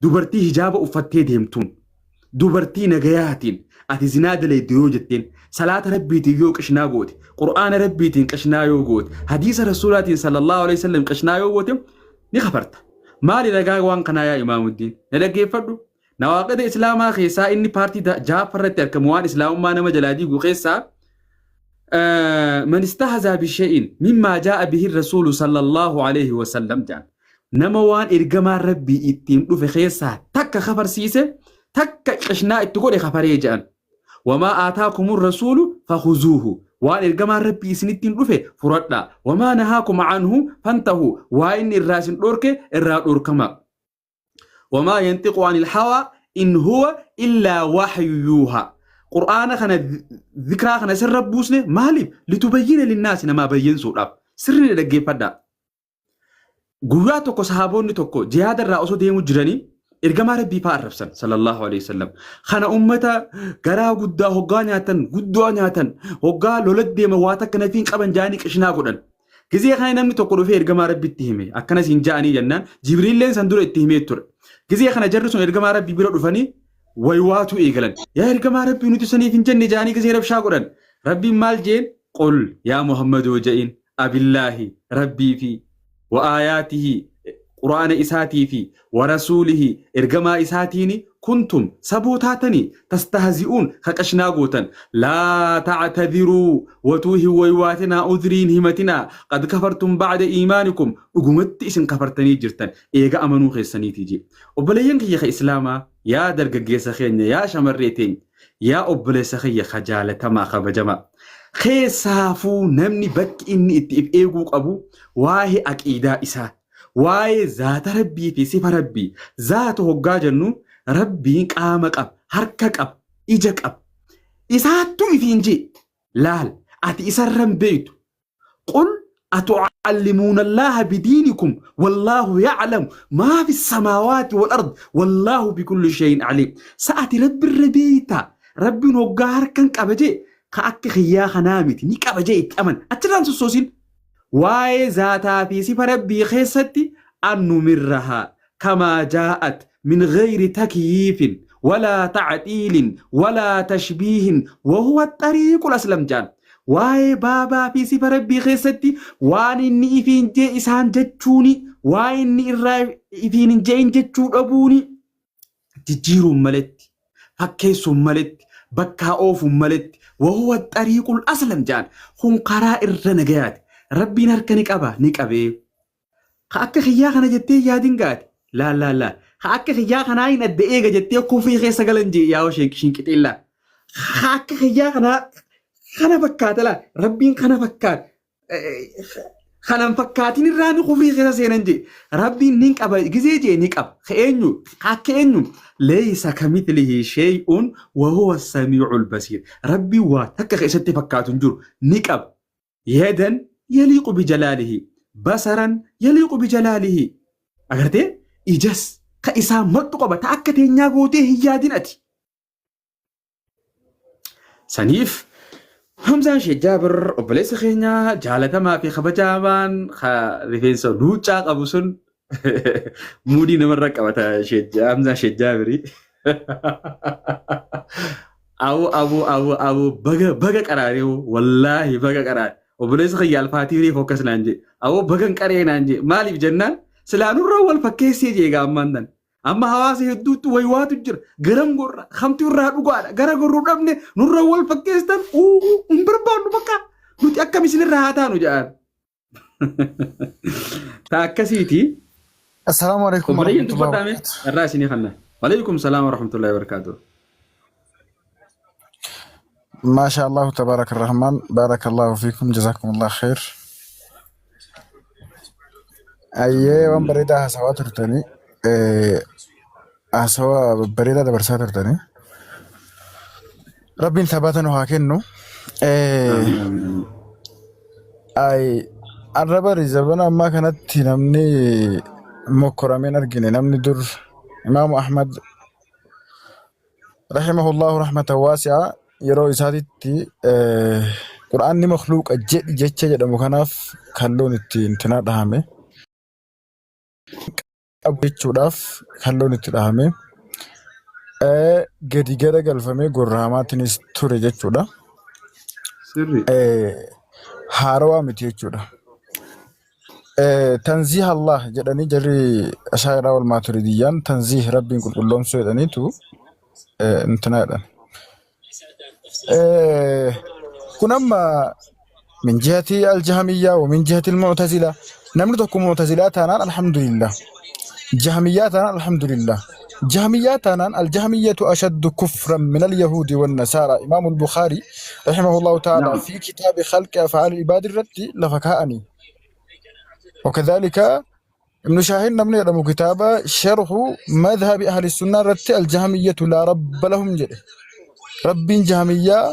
Dubartii hijaaba uffattee deemtuun, dubartii nagayaatiin ati zinaa dalayde yoo jetteen, salaata Rabbiitiin yoo qishnaa goote, Qur'aana Rabbiitiin qishnaa yoo goote, hadiisa Rasuulaatiin sallallahu alaihi wasallam qishnaa yoo goote ni kafarta. Maali ragaa waan kanaa yaa Imaamuddiin? Na dhaggeeffadhu. Nawaaqida Islaamaa keessaa inni paartii ja'affaa irratti argamu waan Islaamummaa nama jalaa diigu keessaa man istahzaa bishay'in mimmaa jaa'a bihi rasuulu sallallahu alaihi wasallam jedhan. Nama waan ergamaan Rabbii ittiin dhufe keessaa takka kafarsiise takka qishnaa itti godhe kafaree jedhan. Wamaa aataakumur rasuulu fakhuzuuhu. Waan ergamaan Rabbii isinittiin dhufe furadhaa. Wamaa nahaakum anhu fantahu. Waa inni irraa isin dhorke irraa dhorkamaa. Wamaa yanxiqu anil hawaa in huwa illaa waxyu yuuhaa. Qur'aana kana zikraa kana sirra buusne maaliif? Litubayyina linnaasi namaa bayyansuudhaaf. Sirrii dhaggeeffadhaa. Guyyaa tokko sahaboonni tokko jihaada irraa osoo deemu jiranii ergamaa Rabbii fa'aa arrabsan sallallahu alaihi wasallam. Kana ummata garaa guddaa hoggaa nyaatan guddaa nyaatan hoggaa lola deema waa takka nafiin qaban jaanii qishnaa godhan. Gizee kana namni tokko dhufee ergamaa Rabbitti hime akkana siin ja'anii jennaan Jibriilleen san dura itti himee ture. Gizee kana jarri sun ergamaa Rabbii bira dhufanii waywaatuu eegalan. Yaa ergamaa Rabbii nuti saniif hin jenne ja'anii gizee rabshaa godhan. Rabbiin maal jeen? Qul yaa Muhammadoo ja'iin abillaahi Rabbii fi wa aayaatihi quraana isaatii fi wa rasuulihi ergamaa isaatiini kuntum saboo taatanii tastahzi'uun ka qashnaa gootan laa ta'tadiruu watuu hin waywaatinaa udhrii hin himatinaa qad kafartum ba'da iimaanikum dhugumatti isin kafartanii jirtan eega amanuu keessaniitii jee obboleeyyan kiyya ka islaamaa yaa dargaggeessa keenya yaa shamarree teenya yaa obboleessa kiyya ka jaalatamaa kabajamaa keessaafuu namni bakki inni itti if eeguu qabu waa'ee aqiidaa isaa Waa'ee zaata Rabbii fi sifa Rabbii. Zaata hoggaa jennu Rabbiin qaama qaba, harka qaba, ija qaba. Isaattu ifiin jee. Laal, ati isarra hin beektu. Qul atu'allimuuna Allaaha bidiinikum wallaahu ya'lamu maa fi samaawaati wal ard wallaahu bikulli shay'in aliim. Sa ati Rabbirra beektaa? Rabbiin hoggaa harkan qaba jee ka akka kiyyaa kanaa miti ni qaba jee itti aman. Achirraan sossoosin. Waa'ee zaataa fi sifa Rabbii keessatti an numirrahaa kamaa jaa'at min ghayri takyiifin walaa ta'xiilin walaa tashbiihin wa huwa xariiqul aslam ja'an. Waa'ee baabaa fi sifa Rabbii keessatti waan inni ifiin jee isaan jechuuni, waan inni irraa ifiin hin je'in jechuu dhabuuni, jijjiiruun maletti, fakkeessuun maletti, bakkaa oofuun maletti, wahuwa xariiqul aslam jedhan. Kun karaa irra nagayaati. Rabbiin harka ni qaba ni qabee. Ka akka kiyyaa kana jettee yaadin gaati. Laal laal laal. Ka akka kiyyaa kanaa hin adda eega jettee kufrii keessa galan jee yaa'oo shinqixiillaa. Ka akka kiyyaa kanaa kana fakkaata laal. Rabbiin kana fakkaata. Kanan fakkaatin irraa ni kufrii keessa seenan jee. Rabbiin ni qaba gizee jee ni qaba. Ka eenyu? Ka akka eenyu? Leeysa kamithlihi shay'un wa huwa samii'ul basiir. Rabbiin waa takka keessatti fakkaatu hin jiru. Ni qaba. Yadan yaliiqu bijalaalihi. Basaran yaliiqu bijalaalihi. Agartee? Ijas ka isaa maltu qaba. Ta akka teenyaa gootee hin yaadin ati. Saniif Hamzaan Sheek Jaabir obboleessa keenya jaalatamaa fi kabajamaan ka rifeensa luuccaa qabu sun muudii namarra qabata Hamzaan Sheek Jaabiri. Abu abu abu abu baga baga qaraaree wallaahi baga qaraare obboleessa kiyya alfaatii reefu akkas naan jee abu bagan qaree naan jee maaliif jennaan silaa nurra wal fakkeessee jee egaa ammaan tan Amma hawaasa hedduutti waywaatu jira. Garam gorra, kamtu irraa dhugaadha. Gara gorruu dhabne nurra wal fakkeessan uu hin barbaannu bakka. Nuti akkam isinirra haa taanu jedhaan. Ta akkasiiti. Assalaamu alaikum Obboleeyyan warahmatullahi dubbadhaa mee wabarakatuh. irraa isinii kanna. Waalaikum salaam warahmatullahi wabarakatuh. Maasha Allahu tabaraka rahman barakallahu fiikum jazakumullah khair. Ayyee waan bareedaa haasawaa turtanii haasawaa babbareedaa dabarsaa turtanii. Rabbiin sabata nu haa kennu. Ay arra bari zabana ammaa kanatti namni mokkorameen argine namni dur Imaamu Ahmad rahimahullahu rahmatan waasi'a yeroo isaatitti qur'aanni makhluuqa jedhi jecha jedhamu kanaaf kalloon itti intinaa dhahame. qabu jechuudhaaf kalloon itti dhahame gadi gara galfamee gorrahamaatiinis ture jechuudha. Sirri. Haarawaa miti jechuudha. Tanziih Allah jedhanii jarri Ashaa'iraa wal Maaturidiyyaan tanziih Rabbiin qulqulloomsuu jedhaniitu intina jedhan. Kun amma min jihati al-jahamiyyaa wa min jihati al-mu'tazilaa namni tokko mu'tazilaa taanaan alhamdulillah jahamiyyaa taanaan alhamdulillah jahamiyyaa taanaan al-jahamiyyatu ashaddu kufran min al-yahuudi wan nasaara imaam al-bukhaari rahimahullahu ta'ala Naam. fi kitaabi khalqi af'aal al-ibaad irratti lafa kaa'anii wakadhalika Ibnu Shaahin namni jedhamu kitaaba sharhu madhhabi ahli sunnaa irratti aljahamiyyatu laa rabba lahum jedhe. Rabbiin jahamiyyaa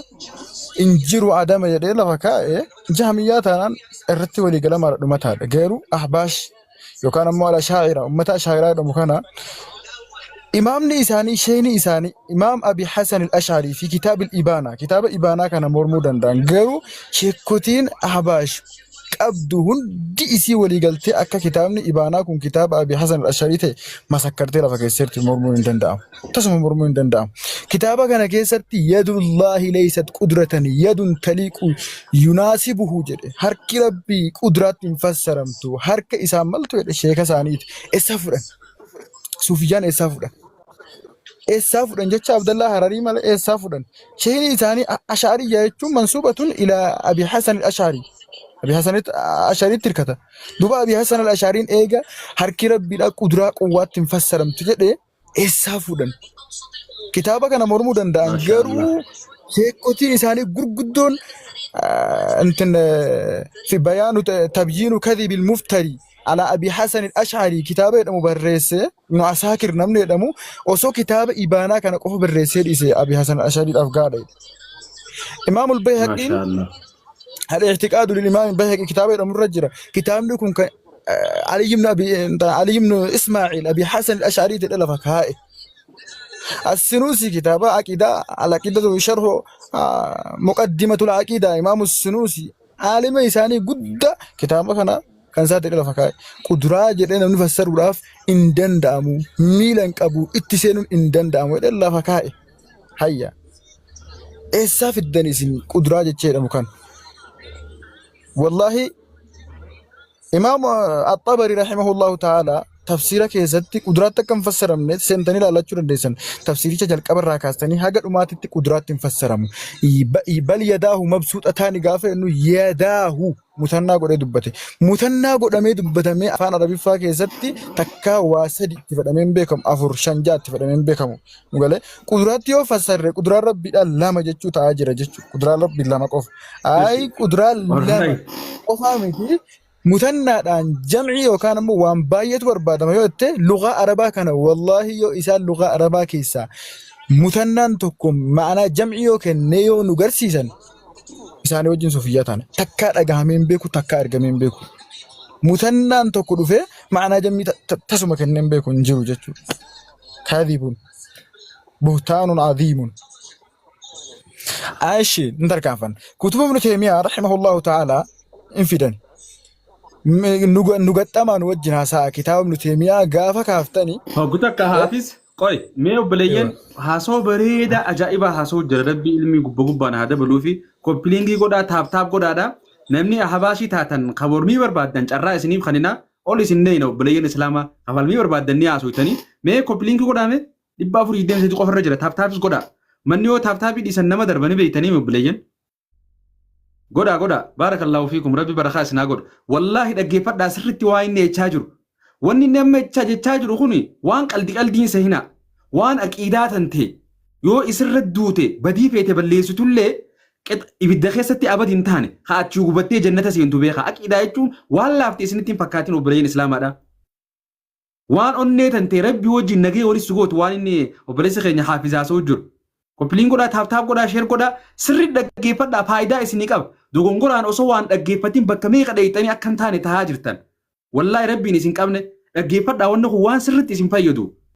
hin jiru adama jedhee lafa kaa'e jahamiyyaa taanaan irratti walii galamaadha dhumataadha. Garuu ahbaash yookaan ammoo al-ashaa'ira ummata ashaa'iraa jedhamu kana imaamni isaanii sheeyni isaanii imaam Abi Hasan al-Ash'arii fi kitaab al-Ibaanaa kitaaba Ibaanaa kana mormuu danda'an garuu sheekotiin ahbaash qabdu hundi isii walii galtee akka kitaabni Ibaanaa kun kitaaba Abi Hasan al-Ash'arii ta'e masakkartee lafa keessatti mormuun hin danda'amu. Tasuma mormuun hin danda'amu. Kitaaba kana keessatti yadullaahi leeysat qudratan yadun taliiqu yunaasibuhu jedhe harki rabbii qudraatti hin fassaramtu harka isaan maltu jedhe sheeka isaaniiti. Eessaa fudhan? Suufiyyaan eessaa fudhan? Eessaa fudhan jecha Abdallaa Hararii malee eessaa fudhan? Sheeyni isaanii Ash'ariyyaa jechuun mansuubatun ilaa Abi Hasan al-Ash'ari. Abi Hasan al-Ash'ariitti hirkata. Duuba Abi Hasan al-Ash'ariin eega harki Rabbiidhaa quduraa quwwaatti hin fassaramtu jedhee eessaa fuudhan? Kitaaba kana mormuu danda'an Maasha garuu Allah. sheekotiin isaanii gurguddoon intin fi bayaanu tabyiinu kadhibil muftari alaa Abi Hasan al-Ash'ari kitaaba jedhamu barreesse Ibnu Asaakir namni jedhamu osoo kitaaba ibaanaa kana qofa barreessee dhiise Abi Hasan al-Ash'ariidhaaf gaadha. Imaam al-Bayhaqiin Maasha Allah. al-i'tiqaadu lil Imaam al-Bayhaqi kitaaba jedhamu irra jira. Kitaabni kun kan Ali ibn Abi Ali ibn Ismaa'il Abi Hasan al-Ash'ari jedhe lafa kaa'e. As-Sinuusi kitaaba aqidaa al-aqidatu sharhu muqaddimatul aqidaa Imaam as-Sinuusi aalima isaanii guddaa kitaaba kana kan isaa ta'e lafa kaa'e. Quduraa jedhee namni fassaruudhaaf hin danda'amu, miila hin qabu, itti seenuun hin danda'amu jedhee lafa kaa'e. Hayya. Eessaa fiddan isin quduraa jecha jedhamu kan? Wallaahi Imaam Axxabari rahimahullahu ta'ala tafsiira keessatti quduraatti akka hin fassaramne seentanii ilaallachuu dandeessan. Tafsiiricha jalqaba irraa kaastanii haga dhumaatitti quduraatti hin fassaramu. Bal yadaahu mabsuuxataani gaafa jennu yadaahu mutannaa godhee dubbate. Mutannaa godhamee dubbatamee afaan Arabiffaa keessatti takkaa waa sadi itti fedhamee hin beekamu. Afur, shan, ja'a itti fedhamee hin beekamu. Nu galee quduraatti yoo fassarre quduraan rabbiidhaan lama jechuu ta'aa jira jechuudha. Quduraan rabbii lama qofa. Ayi quduraan lama Wallahi. qofaa miti mutannaadhaan jam'ii yookaan ammoo waan baay'eetu barbaadama yoo jette lugaa arabaa kana wallaahi yoo isaan lugaa arabaa keessaa mutannaan tokko ma'anaa jam'ii yoo kennee yoo nu garsiisan isaanii wajjin sufiyyaa taana. Takkaa dhagahamee hin beeku, takkaa argamee hin beeku. Mutannaan tokko dhufee ma'anaa jam'ii tasuma kennee hin beeku hin jiru jechuudha. Kadhibun buhtaanun adhiimun. Ashi hin tarkaanfan. Kutuba Ibnu Taymiyaa rahimahullahu ta'ala hin fidan. Nu gaxxamaa nu wajjin haasa'a kitaaba Ibnu Taymiyaa gaafa kaaftani. Hoggu takka haafis qoy mee obboleeyyan haasoo bareedaa ajaa'ibaa haasoo jira rabbi ilmi gubba gubbaan haa dabaluu fi koppiliingii godhaa taap taap godhaadha namni habaashii taatan kan mormii barbaaddan carraa isiniif kaninaa ol isin neeyna obboleeyyan islaamaa kafalmii barbaaddan ni haasooytanii mee koppiliingii godhaa mee 423 qofa irra jira taap taapis godhaa manni yoo taap taapii dhiisan nama darbani beeytanii obboleeyyan Godhaa godhaa baarakallaahu fiikum rabbi barakaa isin haa godhu wallaahi dhaggeeffadhaa sirritti waa inni jechaa jiru wanni inni amma jechaa jechaa jiru kuni waan qaldi qaldiin sehinaa waan aqiidaa tan ta'e yoo isirra duute badii feete balleessitullee ibidda keessatti abad hin taane haa achii gubattee jannata seentu beeka aqiidaa jechuun waan laafte isinitti hin fakkaatin obboleeyyan islaamaadha. Waan onnee tantee rabbi wajjin nagee wali si gootu waan inni obboleessi keenya haafiz haasa'u jiru. Koppiliin godhaa taap taap godhaa sheer godhaa sirri dhaggeeffadhaa faayidaa isinii qaba. Dogongoraan osoo waan dhaggeeffatin bakka meeqa dheeyxanii akka hin taane tahaa jirtan. Wallaahi rabbiin isin qabne dhaggeeffadhaa wanni kun waan sirritti isin fayyadu.